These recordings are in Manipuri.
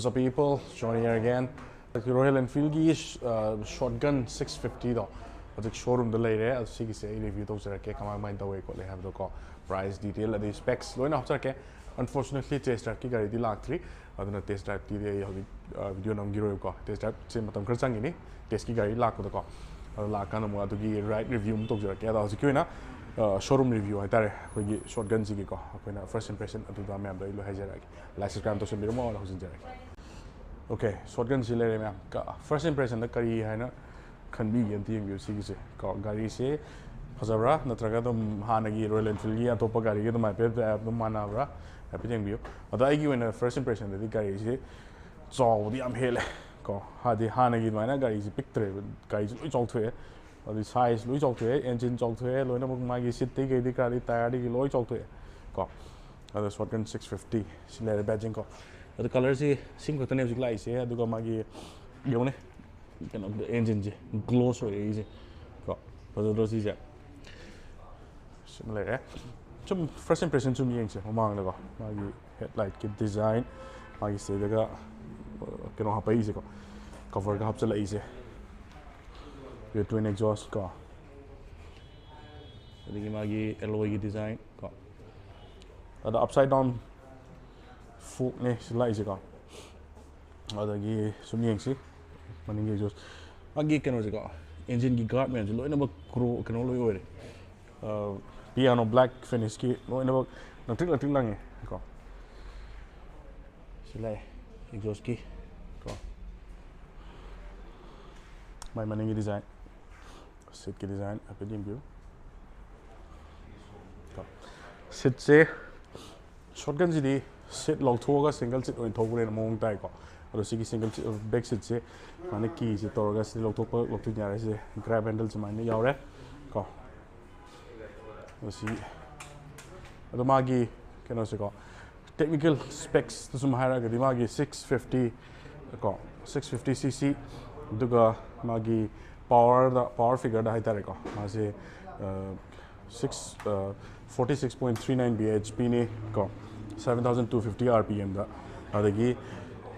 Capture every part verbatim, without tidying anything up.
What's up, people? John here again. Royal Enfield ꯒꯤ shotgun six fifty ꯗꯣ ꯍꯧꯖꯤꯛ showroom ꯗ ꯂꯩꯔꯦ꯫ ꯑꯗꯨ ꯁꯤꯒꯤꯁꯦ ꯑꯩ review ꯇꯧꯖꯔꯛꯀꯦ, ꯀꯃꯥꯏ ꯀꯃꯥꯏꯅ ꯇꯧꯋꯦ ꯈꯣꯠꯂꯦ ꯍꯥꯏꯕꯗꯣꯀꯣ, price detail ꯑꯗꯩ specs ꯂꯣꯏꯅ ꯍꯥꯞꯆꯔꯛꯀꯦ꯫ Unfortunately, test drive ꯀꯤ ꯒꯥꯔꯤꯗꯤ ꯂꯥꯛꯇ꯭ꯔꯤ, ꯑꯗꯨꯅ test drive ꯀꯤꯗꯤ ꯑꯩ ꯍꯧꯖꯤꯛ video ꯅꯝꯈꯤꯔꯣꯏꯕꯀꯣ꯫ Test drive ꯁꯦ ꯃꯇꯝ ꯈꯔ ꯆꯪꯈꯤꯅꯤ, test ꯀꯤ ꯒꯥꯔꯤ ꯂꯥꯛꯄꯗꯀꯣ꯫ ꯑꯗꯨ ꯂꯥꯛꯀꯥꯟꯗ ꯑꯃꯨꯛ ꯑꯗꯨꯒꯤ ride review ꯑꯃꯨꯛ ꯇꯧꯖꯔꯛꯀꯦ꯫ ꯑꯗꯣ ꯍꯧꯖꯤꯛꯀꯤ ꯑꯣꯏꯅ showroom review ꯍꯥꯏꯇꯥꯔꯦ, ꯑꯩꯈꯣꯏꯒꯤ shotgun ꯁꯤꯒꯤꯀꯣ꯫ ꯑꯩꯈꯣꯏꯅ first impression ꯑꯗꯨꯗ ꯃꯌꯥꯝꯗꯣ ꯑꯩ ꯂꯣꯏ ꯍꯥꯏꯖꯔꯛꯑꯒꯦ꯫ Like, subscribe ꯇꯧꯁꯟꯕꯤꯔꯝꯃꯣ, ꯑꯗꯣ ꯍꯧꯖꯤꯟꯖꯔꯛꯀꯦ꯫ Okay, shotgun ꯁꯤ ꯂꯩꯔꯦ ꯃꯌꯥꯝ꯫ First impression ꯗ ꯀꯔꯤ ꯍꯥꯏꯅ ꯈꯟꯕꯤꯒꯦ ꯑꯝꯇ ꯌꯦꯡꯕꯤꯌꯨ ꯁꯤꯒꯤꯁꯦ ꯀꯣ꯫ ꯒꯥꯔꯤꯁꯦ ꯐꯖꯕ꯭ꯔꯥ, ꯅꯠꯇ꯭ꯔꯒ ꯑꯗꯨꯝ ꯍꯥꯟꯅꯒꯤ Royal Enfield ꯒꯤ ꯑꯇꯣꯞꯄ ꯒꯥꯔꯤꯒ ꯑꯗꯨꯝ ꯍꯥꯏꯐꯦꯠ ꯑꯗꯨꯝ ꯃꯥꯟꯅꯕ꯭ꯔꯥ ꯍꯥꯏꯐꯦꯠ ꯌꯦꯡꯕꯤꯌꯨ꯫ ꯑꯗꯣ ꯑꯩꯒꯤ ꯑꯣꯏꯅ first impression ꯗꯗꯤ ꯒꯥꯔꯤꯁꯦ ꯆꯥꯎꯕꯗꯤ ꯌꯥꯝ ꯍꯦꯜꯂꯦ ꯀꯣ꯫ ꯍꯥꯏꯗꯤ ꯍꯥꯟꯅꯒꯤ ꯑꯗꯨꯃꯥꯏꯅ ꯒꯥꯔꯤꯁꯦ ꯄꯤꯛꯇ꯭ꯔꯦꯕ, ꯒꯥꯔꯤꯁꯦ ꯂꯣꯏ ꯆꯥꯎꯊꯣꯛꯑꯦ꯫ ꯑꯗꯨꯗꯤ size ꯂꯣꯏ ꯆꯥꯎꯊꯣꯛꯑꯦ, engine ꯆꯥꯎꯊꯣꯛꯑꯦ, ꯂꯣꯏꯅꯃꯛ ꯃꯥꯒꯤ seat ꯇꯩ ꯀꯩꯗꯤ ꯀꯔꯥꯗꯤ tyre ꯗꯒꯤ ꯂꯣꯏ ꯆꯥꯎꯊꯣꯛꯑꯦ ꯀꯣ꯫ ꯑꯗꯣ shotgun six fifty ꯁꯤ ꯂꯩꯔꯦ, badging ꯀꯣ꯫ ꯑꯗꯣ colour ꯁꯤ ꯁꯤꯝ ꯈꯛꯇꯅꯦ ꯍꯧꯖꯤꯛ ꯂꯥꯛꯏꯁꯦ꯫ ꯑꯗꯨꯒ ꯃꯥꯒꯤ ꯌꯦꯡꯉꯨꯅꯦ, ꯀꯩꯅꯣ, engine ꯁꯦ gloss ꯑꯣꯏꯔꯛꯏꯁꯦ ꯀꯣ꯫ ꯐꯖꯗ꯭ꯔꯣ ꯁꯤꯁꯦ? ꯁꯤꯃ ꯂꯩꯔꯦ꯫ ꯁꯨꯝ first impression ꯁꯨꯝ ꯌꯦꯡꯁꯦ ꯃꯃꯥꯡꯗꯀꯣ꯫ ꯃꯥꯒꯤ headlight ꯀꯤ design, ꯃꯥꯒꯤ ꯁꯤꯗꯒ, ꯑ, ꯀꯩꯅꯣ ꯍꯥꯞꯄꯛꯏꯁꯦꯀꯣ, cover ꯒ ꯍꯥꯞꯆꯤꯜꯂꯛꯏꯁꯦ, twin exhaust ꯀꯣ꯫ ꯑꯗꯒꯤ ꯃꯥꯒꯤ alloy ꯒꯤ design ꯀꯣ꯫ ꯑꯗ upside down fork ꯅꯦ ꯁꯤ ꯂꯥꯛꯏꯁꯦꯀꯣ꯫ ꯑꯗꯒꯤ ꯁꯨꯝ ꯌꯦꯡꯁꯤ ꯃꯅꯤꯡꯒꯤ exhaust, ꯃꯥꯒꯤ ꯀꯩꯅꯣꯁꯦꯀꯣ, engine ꯒꯤ guard ꯃꯌꯥꯝꯁꯦ ꯂꯣꯏꯅꯃꯛ chrome ꯀꯩꯅꯣ ꯂꯣꯏ ꯑꯣꯏꯔꯦ꯫ ꯑ, piano black finish ꯀꯤ ꯂꯣꯏꯅꯃꯛ ꯂꯪꯇ꯭ꯔꯤꯛ ꯂꯪꯇ꯭ꯔꯤꯛ ꯂꯪꯉꯦ ꯀꯣ꯫ ꯁꯤ ꯂꯥꯛꯑꯦ exhaust ꯀꯤ ꯀꯣ꯫ ꯃꯥꯏ ꯃꯅꯤꯡꯒꯤ design, seat ꯀꯤ design ꯍꯥꯏꯐꯦꯠ ꯌꯦꯡꯕꯤꯌꯨ ꯀꯣ꯫ Seat ꯁꯦ, shotgun ꯁꯤꯗꯤ seat ꯂꯧꯊꯣꯛꯑꯒ single seat ꯑꯣꯏꯅ ꯊꯧꯕꯅ ꯍꯦꯟꯅ ꯃꯑꯣꯡ ꯇꯥꯏꯀꯣ꯫ ꯑꯗꯣ ꯁꯤꯒꯤ single seat, back seat ꯁꯦ ꯁꯨꯃꯥꯏꯅ key ꯁꯦ ꯇꯧꯔꯒ ꯁꯤ ꯂꯧꯊꯣꯛꯄ ꯂꯧꯊꯣꯛ ꯌꯥꯔꯦ꯫ ꯁꯤꯁꯦ grab handle ꯁꯨꯃꯥꯏꯅ ꯌꯥꯎꯔꯦ ꯀꯣ꯫ ꯑꯗꯣ ꯁꯤ, ꯑꯗꯣ ꯃꯥꯒꯤ ꯀꯩꯅꯣꯁꯦꯀꯣ, technical specs ꯇ ꯁꯨꯝ ꯍꯥꯏꯔꯒꯗꯤ ꯃꯥꯒꯤ six fifty ꯀꯣ, six fifty cc, ꯑꯗꯨꯒ ꯃꯥꯒꯤ power ꯗ, power figure ꯗ ꯍꯥꯏꯇꯥꯔꯦꯀꯣ, ꯃꯥꯁꯦ, ꯑ, six, ꯑ, forty six point three nine B H P ꯅꯤ ꯀꯣ, seven thousand two fifty R P M ꯗ꯫ ꯑꯗꯒꯤ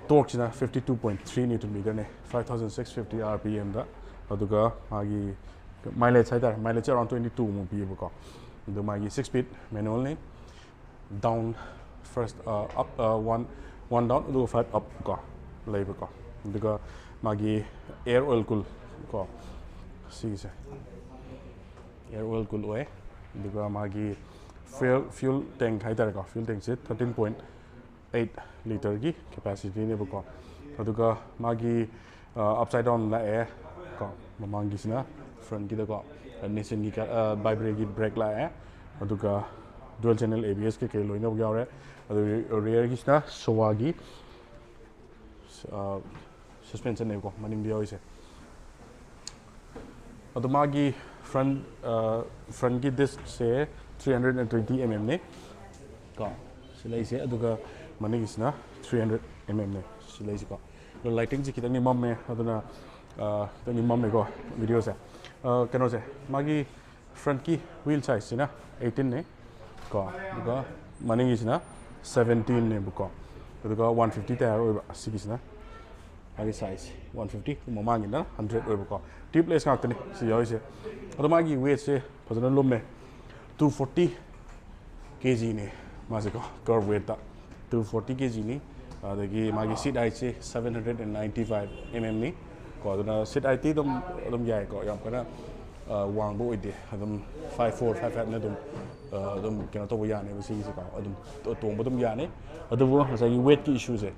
Torque ꯁꯤꯅ fifty two point three Newton meter ꯅꯦ, five thousand six fifty R P M ꯗ꯫ ꯑꯗꯨꯒ ꯃꯥꯒꯤ mileage ꯍꯥꯏꯇꯥꯔꯦ, mileage ꯁꯦ around twenty two ꯃꯨꯛ ꯄꯤꯌꯦꯕꯀꯣ꯫ ꯑꯗꯨ ꯃꯥꯒꯤ six speed manual ꯅꯤ꯫ Down first, up, one one down, ꯑꯗꯨꯒ five up ꯀꯣ ꯂꯩꯕꯀꯣ꯫ ꯑꯗꯨꯒ ꯃꯥꯒꯤ air oil cool ꯀꯣ, ꯁꯤꯒꯤꯁꯦ air oil cool ꯑꯣꯏ꯫ ꯑꯗꯨꯒ ꯃꯥꯒꯤ fuel fuel tank ꯍꯥꯏꯇꯥꯔꯦꯀꯣ, fuel tank ꯁꯦ thirteen point eight liter ꯒꯤ capacity ꯅꯦꯕꯀꯣ꯫ ꯑꯗꯨꯒ ꯃꯥꯒꯤ upside down ꯂꯥꯛꯑꯦ ꯀꯣ, ꯃꯃꯥꯡꯒꯤꯁꯤꯅ front ꯀꯤꯗꯀꯣ꯫ Nissan ꯒꯤ Vibrake ꯒꯤ brake ꯂꯥꯛꯑꯦ꯫ ꯑꯗꯨꯒ dual channel A B S ꯀꯩꯀꯩ ꯂꯣꯏꯅꯃꯛ ꯌꯥꯎꯔꯦ꯫ ꯑꯗꯨ rear ꯒꯤꯁꯤꯅ Showa ꯒꯤ suspension ꯅꯦꯕꯀꯣ, ꯃꯅꯤꯡꯗ ꯌꯥꯎꯔꯤꯁꯦ꯫ ꯑꯗꯣ ꯃꯥꯒꯤ front front ꯀꯤ disc say three hundred and twenty mm ꯅꯦ ꯀꯣ, ꯁꯤ ꯂꯩꯁꯦ꯫ ꯑꯗꯨꯒ ꯃꯅꯤꯡꯒꯤꯁꯤꯅ three hundred mm ꯅꯦ, ꯁꯤ ꯂꯩꯁꯤꯀꯣ꯫ ꯑꯗꯣ lighting ꯁꯦ ꯈꯤꯇꯪꯗꯤ ꯃꯝꯃꯦ, ꯑꯗꯨꯅ ꯈꯤꯇꯪꯗꯤ ꯃꯝꯃꯦꯀꯣ video ꯁꯦ꯫ ꯀꯩꯅꯣꯁꯦ, ꯃꯥꯒꯤ front ꯀꯤ wheel size ꯁꯤꯅ eighteen ꯅꯦ ꯀꯣ, ꯑꯗꯨꯒ ꯃꯅꯤꯡꯒꯤꯁꯤꯅ seventeen ꯅꯦꯕꯀꯣ꯫ ꯑꯗꯨꯒ one fifty tyre ꯑꯣꯏꯕ ꯁꯤꯒꯤꯁꯤꯅ, ꯃꯥꯒꯤ size one fifty, ꯃꯃꯥꯡꯒꯤꯅ hundred ꯑꯣꯏꯕꯀꯣ꯫ Tubeless ꯉꯥꯛꯇꯅꯤ ꯁꯤ ꯌꯥꯎꯔꯤꯁꯦ꯫ ꯑꯗꯣ ꯃꯥꯒꯤ weight ꯁꯦ ꯐꯖꯅ ꯂꯨꯝꯃꯦ, two forty kg ꯅꯦ ꯃꯥꯁꯦꯀꯣ, curb weight ꯇ two forty kg ꯅꯤ꯫ ꯑꯗꯒꯤ ꯃꯥꯒꯤ seat height say seven hundred and ninety five mm ꯅꯤ ꯀꯣ꯫ ꯑꯗꯨꯅ seat height ꯇꯤ ꯑꯗꯨꯝ ꯑꯗꯨꯝ ꯌꯥꯏꯀꯣ, ꯌꯥꯝ ꯀꯟꯅ ꯋꯥꯡꯕ ꯑꯣꯏꯗꯦ꯫ ꯑꯗꯨꯝ five four, five five ꯅ ꯑꯗꯨꯝ ꯑꯗꯨꯝ ꯀꯩꯅꯣ ꯇꯧꯕ ꯌꯥꯅꯦꯕ ꯁꯤꯒꯤꯁꯦꯀꯣ, ꯑꯗꯨꯝ ꯇꯣꯡꯕ ꯑꯗꯨꯝ ꯌꯥꯅꯤ꯫ ꯑꯗꯨꯕꯨ ꯉꯁꯥꯏꯒꯤ weight ꯀꯤ issue ꯁꯦ,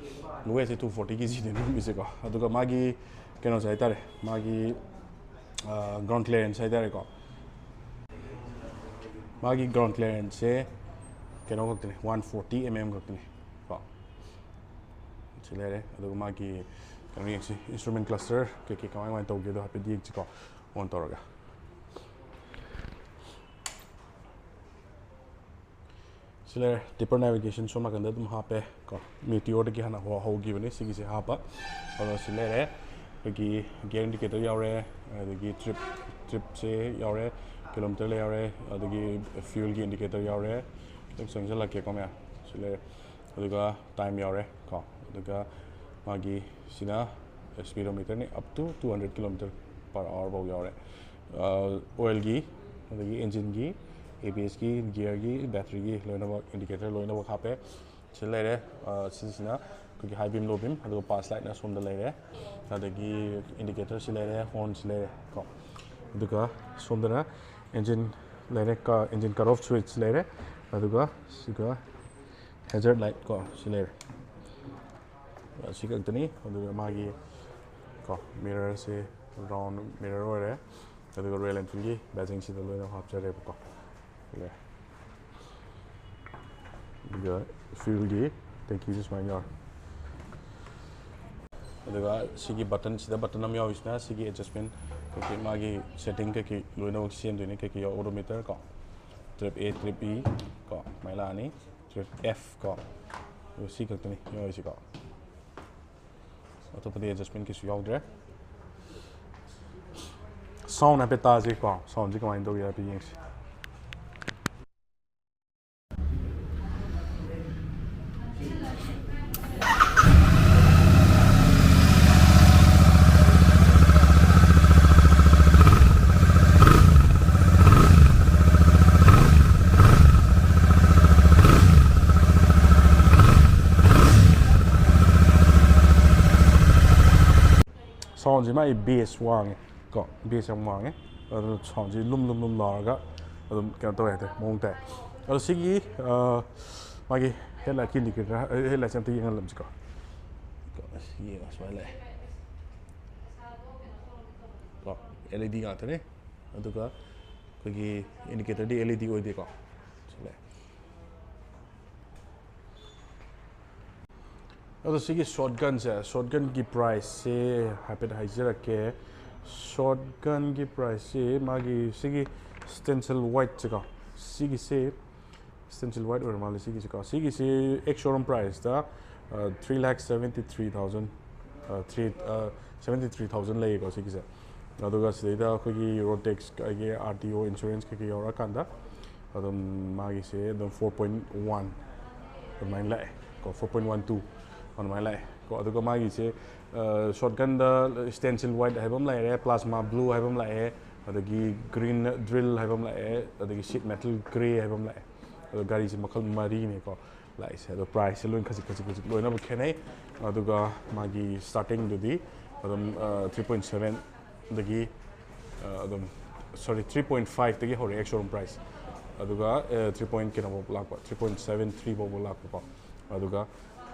weight ꯁꯦ two forty kg ꯅꯦ ꯂꯨꯝꯃꯤꯁꯦꯀꯣ꯫ ꯑꯗꯨꯒ ꯃꯥꯒꯤ ꯀꯩꯅꯣꯁꯦ ꯍꯥꯏꯇꯥꯔꯦ, ꯃꯥꯒꯤ ground clearance ꯍꯥꯏꯇꯥꯔꯦꯀꯣ, ꯃꯥꯒꯤ ground clearance ꯁꯦ ꯀꯩꯅꯣ ꯈꯛꯇꯅꯤ, one forty mm ꯈꯛꯇꯅꯤ ꯀꯣ꯫ ꯁꯤ ꯂꯩꯔꯦ꯫ ꯑꯗꯨꯒ ꯃꯥꯒꯤ ꯀꯩꯅꯣ ꯌꯦꯡꯁꯤ, instrument cluster ꯀꯩꯀꯩ ꯀꯃꯥꯏ ꯀꯃꯥꯏꯅ ꯇꯧꯒꯦꯗꯣ ꯍꯥꯏꯐꯦꯠ ꯌꯦꯡꯁꯤꯀꯣ, on ꯇꯧꯔꯒ꯫ ꯁꯤ ꯂꯩꯔꯦ, deeper navigation ꯁꯣꯝ ꯅꯥꯀꯟꯗ ꯑꯗꯨꯝ ꯍꯥꯞꯄꯦ ꯀꯣ꯫ Meteor ꯗꯒꯤ ꯍꯥꯟꯅ ꯍꯧꯈꯤꯕꯅꯦ ꯁꯤꯒꯤꯁꯦ ꯍꯥꯞꯄ꯫ ꯑꯗꯣ ꯁꯤ ꯂꯩꯔꯦ, ꯑꯩꯈꯣꯏꯒꯤ gear indicator ꯌꯥꯎꯔꯦ, ꯑꯗꯒꯤ trip trip ꯁꯦ ꯌꯥꯎꯔꯦ, kilometer ꯂꯩ ꯌꯥꯎꯔꯦ, ꯑꯗꯒꯤ fuel ꯒꯤ indicator ꯌꯥꯎꯔꯦ꯫ ꯈꯤꯇꯪ ꯆꯪꯁꯤꯜꯂꯛꯀꯦꯀꯣ ꯃꯌꯥꯝ꯫ ꯁꯤ ꯂꯩꯔꯦ꯫ ꯑꯗꯨꯒ time ꯌꯥꯎꯔꯦ ꯀꯣ꯫ ꯑꯗꯨꯒ ꯃꯥꯒꯤ ꯁꯤꯅ speedometerꯅꯤ, up to two hundred kilometer per hour ꯐꯥꯎ ꯌꯥꯎꯔꯦ꯫ ꯑꯣꯏꯜꯒꯤ, ꯑꯗꯒꯤ ꯏꯟꯖꯤꯟꯒꯤ, ꯑꯦ ꯕꯤ ꯑꯦꯁꯀꯤ, ꯒꯤꯌꯔꯒꯤ, ꯕꯦꯇ꯭ꯔꯤꯒꯤ ꯂꯣꯏꯅꯃꯛ, ꯏꯟꯗꯤꯀꯦꯇꯔ ꯂꯣꯏꯅꯃꯛ ꯍꯥꯞꯄꯦ꯫ ꯁꯤ ꯂꯩꯔꯦ꯫ ꯑ, ꯁꯤꯁꯤꯅ ꯑꯩꯈꯣꯏꯒꯤ ꯍꯥꯏ ꯕꯤꯝ, ꯂꯣ ꯕꯤꯝ, ꯑꯗꯨꯒ ꯄꯥꯁ ꯂꯥꯏꯠꯅ ꯁꯣꯝꯗ ꯂꯩꯔꯦ꯫ ꯑꯗꯒꯤ ꯏꯟꯗꯤꯀꯦꯇꯔꯁꯤ ꯂꯩꯔꯦ, ꯍꯣꯔꯟꯁꯤ ꯂꯩꯔꯦ ꯀꯣ꯫ ꯑꯗꯨꯒ ꯁꯣꯝꯗꯅ ꯏꯟꯖꯤꯟ ꯂꯩꯔꯦ, ꯀ-, ꯏꯟꯖꯤꯟ ꯀꯠ ꯑꯣꯐ ꯁ꯭ꯋꯤꯆ ꯂꯩꯔꯦ꯫ ꯑꯗꯨꯒ ꯁꯤꯒ ꯍꯦꯖꯔꯠ ꯂꯥꯏꯠ ꯀꯣ, ꯁꯤ ꯂꯩꯔꯦ꯫ ꯑ, ꯁꯤ ꯈꯛꯇꯅꯤ꯫ ꯑꯗꯨꯒ ꯃꯥꯒꯤ ꯀꯣ, ꯃꯤꯔꯔꯁꯦ ꯔꯥꯎꯟ ꯃꯤꯔꯔ ꯑꯣꯏꯔꯦ꯫ ꯑꯗꯨꯒ ꯔꯣꯌꯦꯜ ꯑꯦꯟꯐꯤꯜꯒꯤ ꯕꯦꯖꯤꯡꯁꯤꯗ ꯂꯣꯏꯅ ꯍꯥꯞꯆꯔꯦꯕꯀꯣ꯫ ꯁꯤ ꯂꯩꯔꯦ꯫ ꯑꯗꯨꯒ ꯐ꯭ꯌꯨꯜꯒꯤ ꯇꯦꯡꯀꯤꯁꯨ ꯁꯨꯃꯥꯏꯅ ꯌꯥꯎꯔꯦ꯫ ꯑꯗꯨꯒ ꯁꯤꯒꯤ ꯕꯇꯟꯁꯤꯗ, ꯕꯇꯟ ꯑꯃ ꯌꯥꯎꯔꯤꯁꯤꯅ ꯁꯤꯒꯤ ꯑꯦꯗꯖꯁꯃꯦꯟ, ꯑꯩꯈꯣꯏꯒꯤ ꯃꯥꯒꯤ ꯁꯦꯇꯤꯡ ꯀꯩꯀꯩ ꯂꯣꯏꯅꯃꯛ ꯁꯦꯝꯗꯣꯏꯅꯦ꯫ ꯀꯩꯀꯩ ꯌꯥꯎ, ꯑꯣꯗꯣꯃꯤꯇꯔ ꯀꯣ, ꯇ꯭ꯔꯦꯞ ꯑꯦ, ꯇ꯭ꯔꯦꯞ ꯕꯤ ꯀꯣ, ꯁꯨꯃꯥꯏꯅ ꯂꯥꯛꯑꯅꯤ꯫ ꯇ꯭ꯔꯦꯞ ꯑꯦꯐ ꯀꯣ, ꯑꯗꯨ ꯁꯤ ꯈꯛꯇꯅꯤ ꯌꯥꯎꯔꯤꯁꯤꯀꯣ꯫ ꯑꯇꯣꯞꯄꯗꯤ ꯑꯦꯗꯖꯁꯃꯦꯟ ꯀꯩꯁꯨ ꯌꯥꯎꯗ꯭ꯔꯦ꯫ ꯁꯥꯎꯟ ꯍꯥꯏꯐꯦꯠ ꯇꯥꯁꯤꯀꯣ, ꯁꯥꯎꯟꯁꯤ ꯀꯃꯥꯏꯅ ꯇꯧꯒꯦ ꯍꯥꯏꯐꯦꯠ ꯌꯦꯡꯁꯤ꯫ ꯁꯥꯎꯟꯁꯤ ꯃꯥꯒꯤ ꯕꯦꯁ ꯋꯥꯡꯉꯦ ꯀꯣ, ꯕꯦꯁ ꯌꯥꯝ ꯋꯥꯡꯉꯦ꯫ ꯑꯗꯨꯅ ꯁꯥꯎꯟꯁꯤ ꯂꯨꯝ ꯂꯨꯝ ꯂꯨꯝ ꯂꯥꯎꯔꯒ ꯑꯗꯨꯝ ꯀꯩꯅꯣ ꯇꯧꯋꯦ ꯍꯥꯏꯇꯥꯔꯦ, ꯃꯑꯣꯡ ꯇꯥꯏ꯫ ꯑꯗꯣ ꯁꯤꯒꯤ, ꯑ, ꯃꯥꯒꯤ ꯍꯦꯠꯂꯥꯏꯠꯀꯤ ꯏꯟꯗꯤꯀꯦꯇꯔ, ꯍꯦꯠꯂꯥꯏꯠꯁꯦ ꯑꯝꯇ ꯌꯦꯡꯍꯜꯂꯝꯁꯤꯀꯣ꯫ ꯀꯣ, ꯑꯁ, ꯌꯦꯡꯉꯣ, ꯁꯨꯃꯥꯏꯅ ꯂꯩ꯫ ꯀꯣ, ꯑꯦꯜ ꯏ ꯗꯤ ꯉꯥꯛꯇꯅꯦ꯫ ꯑꯗꯨꯒ ꯑꯩꯈꯣꯏꯒꯤ ꯏꯟꯗꯤꯀꯦꯇꯔꯗꯤ ꯑꯦꯜ ꯏ ꯗꯤ ꯑꯣꯏꯗꯦꯀꯣ꯫ ꯁꯤ ꯂꯩ꯫ ꯑꯗꯣ ꯁꯤꯒꯤ ꯁꯣꯠ ꯒꯟꯁꯦ, ꯁꯣꯠ ꯒꯟꯒꯤ ꯄ꯭ꯔꯥꯏꯁꯁꯦ ꯍꯥꯏꯐꯦꯠ ꯍꯥꯏꯖꯔꯛꯀꯦ꯫ ꯁꯣꯠ ꯒꯟꯒꯤ ꯄ꯭ꯔꯥꯏꯁꯁꯦ ꯃꯥꯒꯤ ꯁꯤꯒꯤ ꯁ꯭ꯇꯦꯟꯁꯤꯜ ꯋꯥꯏꯠꯁꯦꯀꯣ, ꯁꯤꯒꯤꯁꯦ ꯁ꯭ꯇꯦꯟꯁꯤꯜ ꯋꯥꯏꯠ ꯑꯣꯏꯔ ꯃꯥꯜꯂꯦ ꯁꯤꯒꯤꯁꯦꯀꯣ꯫ ꯁꯤꯒꯤꯁꯦ ꯑꯦꯛꯁ ꯁꯣꯔꯨꯝ ꯄ꯭ꯔꯥꯏꯁꯇ, ꯑ, three lakh seventy three thousand, ꯑ, three, ꯑ, seventy three thousand ꯂꯩꯌꯦꯀꯣ ꯁꯤꯒꯤꯁꯦ꯫ ꯑꯗꯨꯒ ꯁꯤꯗꯩꯗ ꯑꯩꯈꯣꯏꯒꯤ ꯔꯣꯗ ꯇꯦꯛꯁ, ꯑꯩꯒꯤ ꯑꯥꯔ ꯇꯤ ꯑꯣ ꯏꯟꯁꯨꯔꯦꯟꯁ ꯀꯩꯀꯩ ꯌꯥꯎꯔꯛꯑꯀꯥꯟꯗ ꯑꯗꯨꯝ ꯃꯥꯒꯤꯁꯦ ꯑꯗꯨꯝ four point one ꯑꯗꯨꯃꯥꯏꯅ ꯂꯥꯛꯑꯦ ꯀꯣ, four point one two꯫ ꯑꯗꯨꯃꯥꯏꯅ ꯂꯥꯛꯑꯦ ꯀꯣ꯫ ꯑꯗꯨꯒ ꯃꯥꯒꯤꯁꯦ ꯁꯣꯔꯠ ꯒꯟꯗ ꯁ꯭ꯇꯦꯟꯁꯤꯜ ꯋꯥꯏꯠ ꯍꯥꯏꯕ ꯑꯃ ꯂꯩꯔꯦ, ꯄ꯭ꯂꯥꯁꯃꯥ ꯕ꯭ꯂꯨ ꯍꯥꯏꯕ ꯑꯃ ꯂꯥꯛꯑꯦ, ꯑꯗꯒꯤ ꯒ꯭ꯔꯤꯟ ꯗ꯭ꯔꯤꯜ ꯍꯥꯏꯕ ꯑꯃ ꯂꯥꯛꯑꯦ, ꯑꯗꯒꯤ ꯁꯤꯠ ꯃꯦꯇꯜ ꯒ꯭ꯔꯦ ꯍꯥꯏꯕ ꯑꯃ ꯂꯥꯛꯑꯦ꯫ ꯑꯗꯣ ꯒꯥꯔꯤꯁꯦ ꯃꯈꯜ ꯃꯔꯤꯅꯦꯀꯣ ꯂꯥꯛꯏꯁꯦ꯫ ꯑꯗꯣ ꯄ꯭ꯔꯥꯏꯁꯁꯦ ꯂꯣꯏ ꯈꯖꯤꯛ ꯈꯖꯤꯛ ꯈꯖꯤꯛ ꯂꯣꯏꯅꯃꯛ ꯈꯦꯠꯅꯩ꯫ ꯑꯗꯨꯒ ꯃꯥꯒꯤ ꯁ꯭ꯇꯥꯔꯇꯤꯡꯗꯨꯗꯤ ꯑꯗꯨꯝ ꯊ꯭ꯔꯤ ꯄꯣꯏꯟ ꯁꯚꯦꯟꯗꯒꯤ ꯑꯗꯨꯝ, ꯁꯣꯔꯤ, ꯊ꯭ꯔꯤ ꯄꯣꯏꯟ ꯐꯥꯏꯚꯇꯒꯤ ꯍꯧꯔꯛꯑꯦ ꯁꯣꯔꯨꯝ ꯄ꯭ꯔꯥꯏꯁ꯫ ꯑꯗꯨꯒ ꯊ꯭ꯔꯤ ꯄꯣꯏꯟ ꯀꯩꯅꯣꯐꯥꯎ ꯂꯥꯛꯄ, ꯊ꯭ꯔꯤ ꯄꯣꯏꯟ ꯁꯚꯦꯟ ꯊ꯭ꯔꯤ ꯐꯥꯎꯕ ꯂꯥꯛꯄꯀꯣ꯫ ꯑꯗꯨꯒ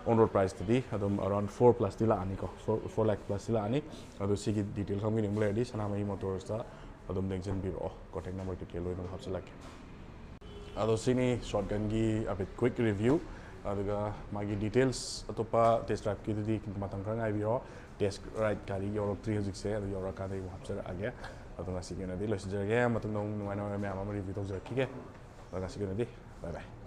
ꯑꯣꯟ ꯔꯣꯗ ꯄ꯭ꯔꯥꯏꯁꯇꯗꯤ ꯑꯗꯨꯝ ꯑꯔꯥꯎꯟ ꯐꯣꯔ ꯄ꯭ꯂꯁꯇꯤ ꯂꯥꯛꯑꯅꯤꯀꯣ, ꯐꯣꯔ ꯐꯣꯔ ꯂꯥꯛ ꯄ꯭ꯂꯁꯇꯤ ꯂꯥꯛꯑꯅꯤ꯫ ꯑꯗꯨ ꯁꯤꯒꯤ ꯗꯤꯇꯦꯜ ꯈꯪꯕꯤꯅꯤꯡꯕ ꯂꯩꯔꯗꯤ ꯁꯅꯥꯃꯍꯤ ꯃꯣꯇꯣꯔꯁꯇ ꯑꯗꯨꯝ ꯂꯦꯡꯁꯤꯟꯕꯤꯔꯛꯑꯣ, ꯀꯣꯟꯇꯦꯛ ꯅꯝꯕꯔ ꯀꯩꯀꯩ ꯂꯣꯏꯅꯃꯛ ꯍꯥꯞꯆꯤꯜꯂꯛꯀꯦ꯫ ꯑꯗꯣ ꯁꯤꯅꯤ ꯁꯣꯔꯠ ꯒꯟꯒꯤ ꯑꯄꯤꯛ ꯀ꯭ꯋꯤꯛ ꯔꯤꯚ꯭ꯌꯨ꯫ ꯑꯗꯨꯒ ꯃꯥꯒꯤ ꯗꯤꯇꯦꯜꯁ ꯑꯇꯣꯞꯄ ꯇꯦꯁ ꯗ꯭ꯔꯥꯏꯚꯀꯤꯗꯨꯗꯤ ꯃꯇꯝ ꯈꯔ ꯉꯥꯏꯕꯤꯔꯣ꯫ ꯇꯦꯁ ꯔꯥꯏꯗ ꯒꯥꯔꯤ ꯌꯧꯔꯛꯇ꯭ꯔꯤ ꯍꯧꯖꯤꯛꯁꯦ, ꯑꯗꯨ ꯌꯧꯔꯛꯑꯀꯥꯟꯗ ꯑꯩ ꯑꯃꯨꯛ ꯍꯥꯞꯆꯔꯛꯑꯒꯦ꯫ ꯑꯗꯣ ꯉꯁꯤꯒꯤ ꯑꯣꯏꯅꯗꯤ ꯂꯣꯏꯁꯤꯟꯖꯔꯒꯦ, ꯃꯇꯨꯡꯗ ꯑꯃꯨꯛ ꯅꯨꯡꯉꯥꯏ ꯅꯨꯡꯉꯥꯏꯕ ꯃꯌꯥꯝ ꯑꯃ ꯔꯤꯚ꯭ꯌꯨ ꯇꯧꯖꯔꯛꯈꯤꯒꯦ꯫ ꯑꯗꯣ ꯉꯁꯤꯒꯤ ꯑꯣꯏꯅꯗꯤ ꯕꯥꯏ ꯕꯥꯏ꯫